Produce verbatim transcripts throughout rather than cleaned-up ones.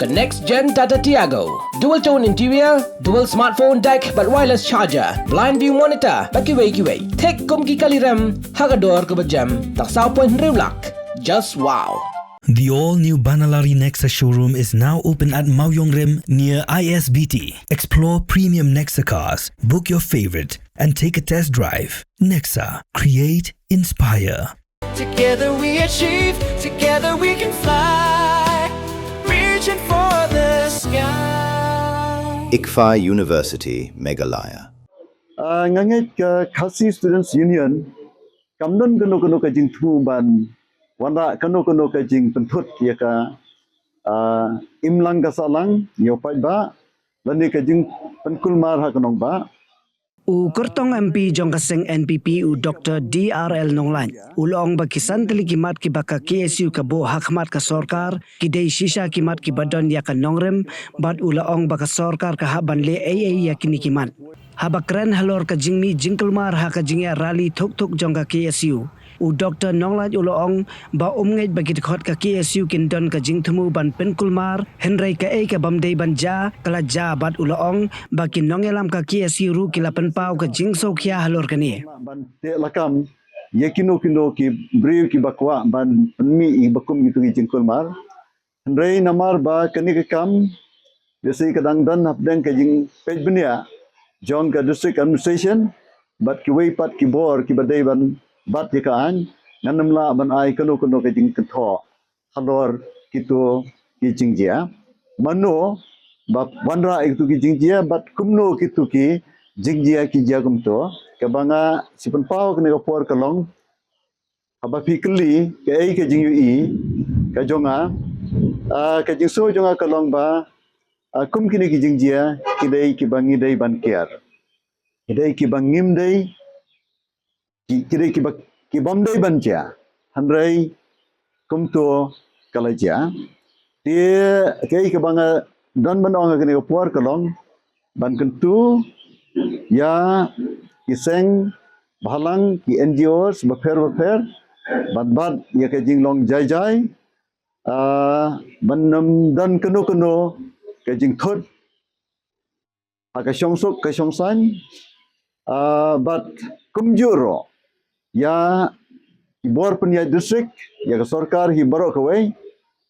The next gen Tata Tiago. Dual tone interior, dual smartphone deck, bad wireless charger, blind view monitor, bad kiwei kiwei. Thik kum ki kali rem, ha ka dor kaba jem, tang saw point hynriew lak. Just wow. The all-new Banalari Nexa showroom is now open at Mawiong Rim near I S B T. Explore premium Nexa cars, book your favorite, and take a test drive. Nexa, create, inspire. Together we achieve, together we can fly. Reaching for the sky. ICFAI University, Meghalaya. Ah, nga ngeit ka Khasi Students Union kam don kano kano ka jingthmu ban wanrah kano kano ka jingpynthut ïa ka, ah, imlang ka sahlang ïa u paidbah lane ka jingpynkulmar ha ka nongbah. U kyrtong M P jong ka seng N P P, u Doctor D R L Nonglait, u la ong ba ki san tylli ki mat kiba ka K S U ka buh ha khmat ka sorkar ki dei shisha ki mat kiba don ïa ka nongrim, bad u la ong ba ka sorkar ka hap ban leh ei ei ïa kine ki mat. Haba kren halor ka jingmih jingkulmar ha ka jingïaid rally thuk thuk jong ka K S U, u Doctor Nonglait u la ong ba um ngeit ba ki dkhot ka K S U kin don ka jingthmu ban pynkulmar, hynrei kaei ka bym dei ban jia ka la jia, bad u la ong ba ki nongïalam ka K S U ruh ki la pynpaw ka jingsngewkhia halor kane. Ban teh lakam ïa kino kino ki briew kiba kwah ban pynmih ïa kiba kum kito ki jingkulmar. Hynrei namar ba kane ka kam, biang shi ka dang don hapdeng ka jingpeit bniah jong ka District Administration bad kiwei pat ki bor kiba dei ban bat ïa ka aiñ, ngan ym lah ban ai kano kano ka jingkynthoh halor kito ki jingjia. Mano ba wanrah ïa kito ki jingjia bad kumno kito ki jingjia ki jia kumto. Kaba nga shu pynpaw kane ka por ka long, haba phi kylli kaei ka jingïohi ka jong nga, ah, ka jingsngew jong nga ka long ba, ah, kum kine ki jingjia ki dei kiba ngi dei ban kiar. Ki dei kiba ngim dei, ki, ki dei kiba, ki bym dei ban jia. Hynrei kumto ka la jia. Te kaei kaba nga don ban ong ha kane ka por ka long ban kyntu ïa ki seng bhalang, ki N G Os bapher bapher ban bat ïa ka jinglong jai jai, ah, ban ym don kano kano ka jingthut ha ka shongsuk ka shongsaiñ, ah, bad kumjuh ruh ïa ki bor pynïaid district, ïa ka sorkar hi baroh kawei,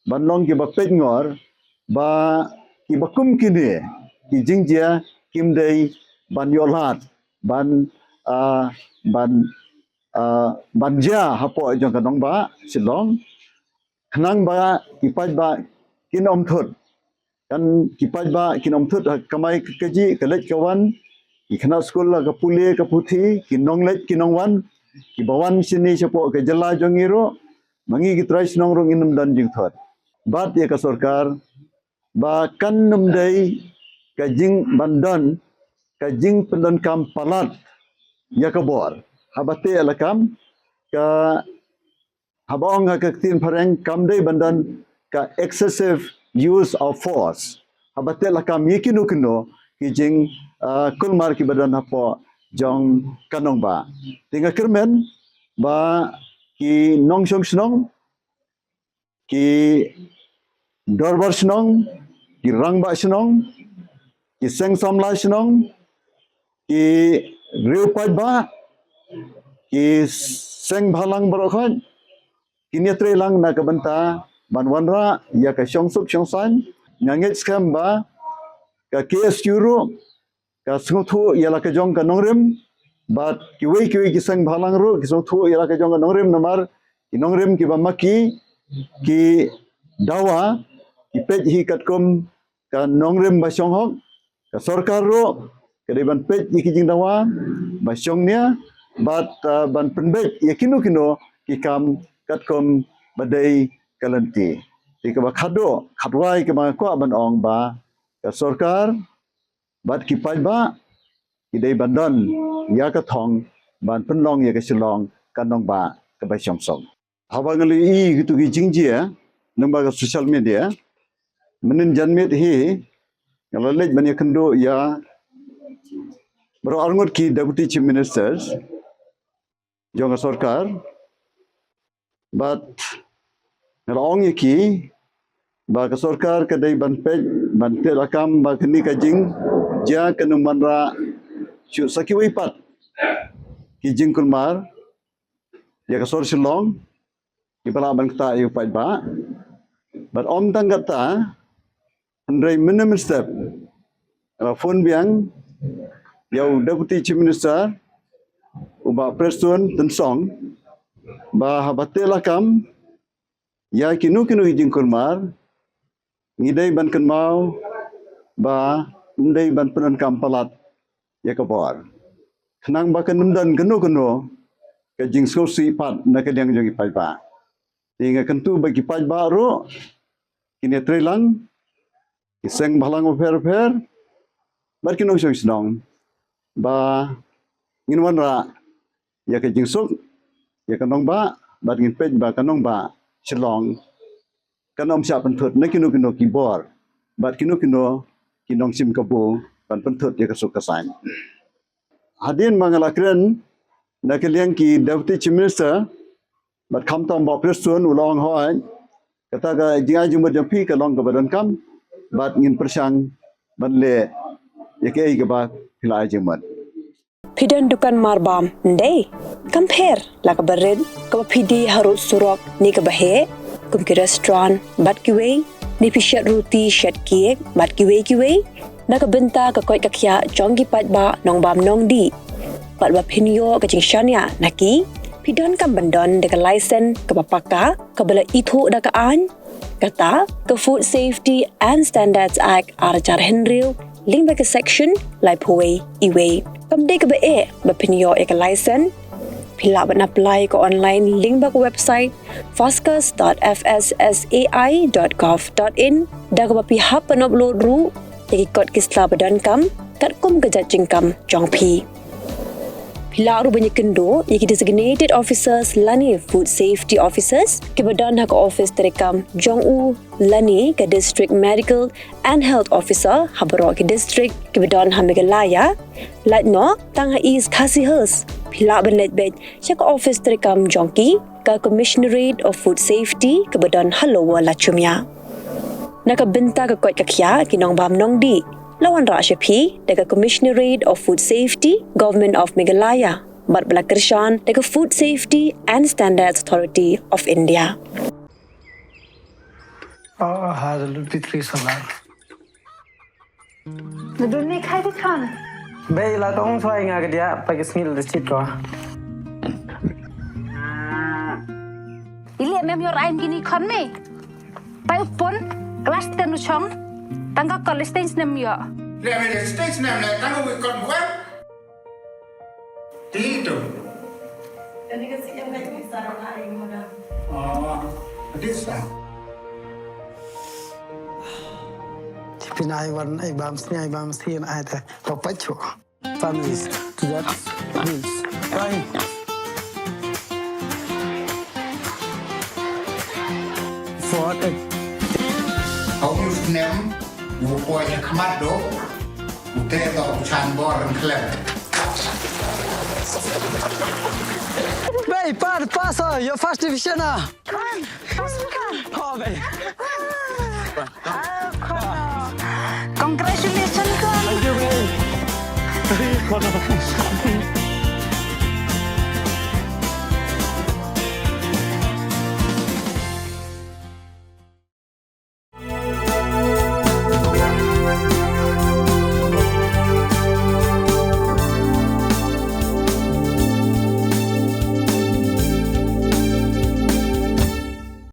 ban long kiba peit ngor ba kiba kum kine ki jingjia kim dei ban ïoh lad ban, ah, ban, ah, ban jia hapoh jong ka nongbah Shillong. Khnang ba ki paidbah kin ym thut. Kan ki paidbah kin ym thut ha ka kamai ka kajih, ka leit ka wan, ki khynnah skul ha ka pule ka puthi, ki nongleit ki nongwan, kiba wan shane shapoh ka jylla jong ngi ruh, ma ngi ki trai shnong ruh ngin ym don jingthut. Bat ïa ka sorkar ba kan ym dei ka jing ban don ka jingpyndonkam palat ïa ka bor. Haba teh lakam ka, haba ong ha ka ktien phareng, kam dei ban don ka excessive use of force. Haba teh lakam ïa kino kino ki jing, ah, kulmar kiba don hapoh jong ka nongbah. Te nga kyrmen ba ki nongshong shnong, ki dorbar shnong, ki rangbah shnong, ki seng samla shnong, ki riew paidbah, ki seng bhalang baroh khoit, kin ïatreilang na ka bynta ban wanrah ïa ka shongsuk shongsaiñ. Nga ngeit skhem ba ka K S U ruh ka sngewthuh ïa la ka jong ka nongrim, bad kiwei kiwei ki seng bhalang ruh ki sngewthuh ïa la ka jong ka nongrim, namar ki nongrim kiba ma ki, ki dawa, ki peit hi katkum ka nongrim ba shong hok. Ka sorkar ruh ka dei ban peit ïa ki jingdawa ba shong nia, bad, ah, ban pynbeit ïa kino kino ki kam katkum ba dei ka lynti. Te kaba khadduh, khatwai kaba nga kwah ban ong ba ka sorkar bad ki paidbah ki dei ban don ïa ka thong ban pynlong ïa ka Shillong ka nongbah kaba shong suk. Haba nga la ïohi kito ki jingjia lyngba ka social media, mynnin janmiet hi nga la leit ban ïakynduh ïa baroh arngut ki Deputy Chief Ministers jong ka sorkar, bad nga la ong ïa ki ba ka sorkar ka dei ban peit, ban teh lakam ba kane ka jingjia kan ym wanrah shuh sa kiwei pat ki jingkulmar ïa ka sor Shillong, kiba lah ban ktah ïa u paidbah. Bad ym tang katta, hynrei mynne mynstep nga la phone biang ïa u Deputy Chief Minister, u Bah Prestone Tynsong, ba haba teh lakam ïa kino kino ki jingkulmar, ngi dei ban kynmaw ba ym dei ban pyndonkam palat ïa ka bor, khnang ba kan ym don kano kano ka jingsngewsih pat na ka liang jong ki paidbah. Te nga kyntu ba ki paidbah ruh kin ïatreilang, ki seng bhalang bapher bapher bad ki nongshong shnong ba ngin wanrah ïa ka jingsuk ïa ka nongbah, bad ngin peit ba ka nongbah Shillong kan ym shah pynthut na kino kino ki bor bad kino kino ki nongshim kabu ban pynthut ïa ka suk ka saiñ. Hadien ba nga la kren na ka liang ki Deputy Chief Minister, bad khamtam Bah Prestone u la ong, hooid, kata ka jingai jingmut jong phi ka long kaba donkam, bad ngin pyrshang ban leh ïa kaei kaba phi la ai jingmut. Phi don dukan marbam, ym dei? Kam pher la kaba rit, kaba phi die harud surok ne kaba heh, kum ki restaurant bad kiwei, ne phi shet ruti, shet cake bad kiwei kiwei, na ka bynta ka koit ka khiah jong ki paidbah nongbam nongdih. Bad ba phin ïoh ka jingshaniah na ki, phi donkam ban don da ka license kaba paka, kaba la ithuh da ka aiñ, kata ka Food Safety and Standards Act ar hajar hynriew, lyngba ka section laiphew wei, iwei. Kam dei kaba eh ba phin ïoh ïa ka license. Phi lah ban apply ka online lyngba ka website foscas dot f s s a i dot gov dot in, da kaba phi hap ban upload ruh ïa ki kot ki sla ba donkam katkum ka jait jingkam jong phi. Phi lah ruh ban ïakynduh ïa ki designated officers lane food safety officers kiba don ha ka office treikam jong u lane ka District Medical and Health Officer ha baroh ki district kiba don ha Meghalaya. Lait noh tang ha East Khasi Hills, phi lah ban leit beit sha ka office treikam jong ki, ka Commissionerate of Food Safety kaba don ha Lower Lachumia. Na ka bynta ka koit ka khiah ki nongbam nongdih, la wanrah sha phi da ka Commissionerate of Food Safety, Government of Meghalaya, bad ba la kyrshan da ka Food Safety and Standards Authority of India. Oh, ha, the Lutfi three solar. Nadun ni khai di khan. Bei la tong suai nga ka dia pa ki sngil di chit ko. Ili mem yor ain kini khon me. Pai upon class ten u chong. Tangka college stage nem yo. Le me stage nem le tangka wi kon buat. Ti tu. Kani ka sih yang kayu bisa rong ai mana. Oh, this one. Pin ai wan ai bam sni ai bam sni ai te. Papa chu. Families to that bills. Fine. For a Hau yu snem, yu poi nya khmat do, u te do u chan bor ren khlem. Bei, pa, pass, uh, your first division, ah. Come on, come on, come on. Oh, bei. Ah, come on. Congratulations, come on. Thank you, bei.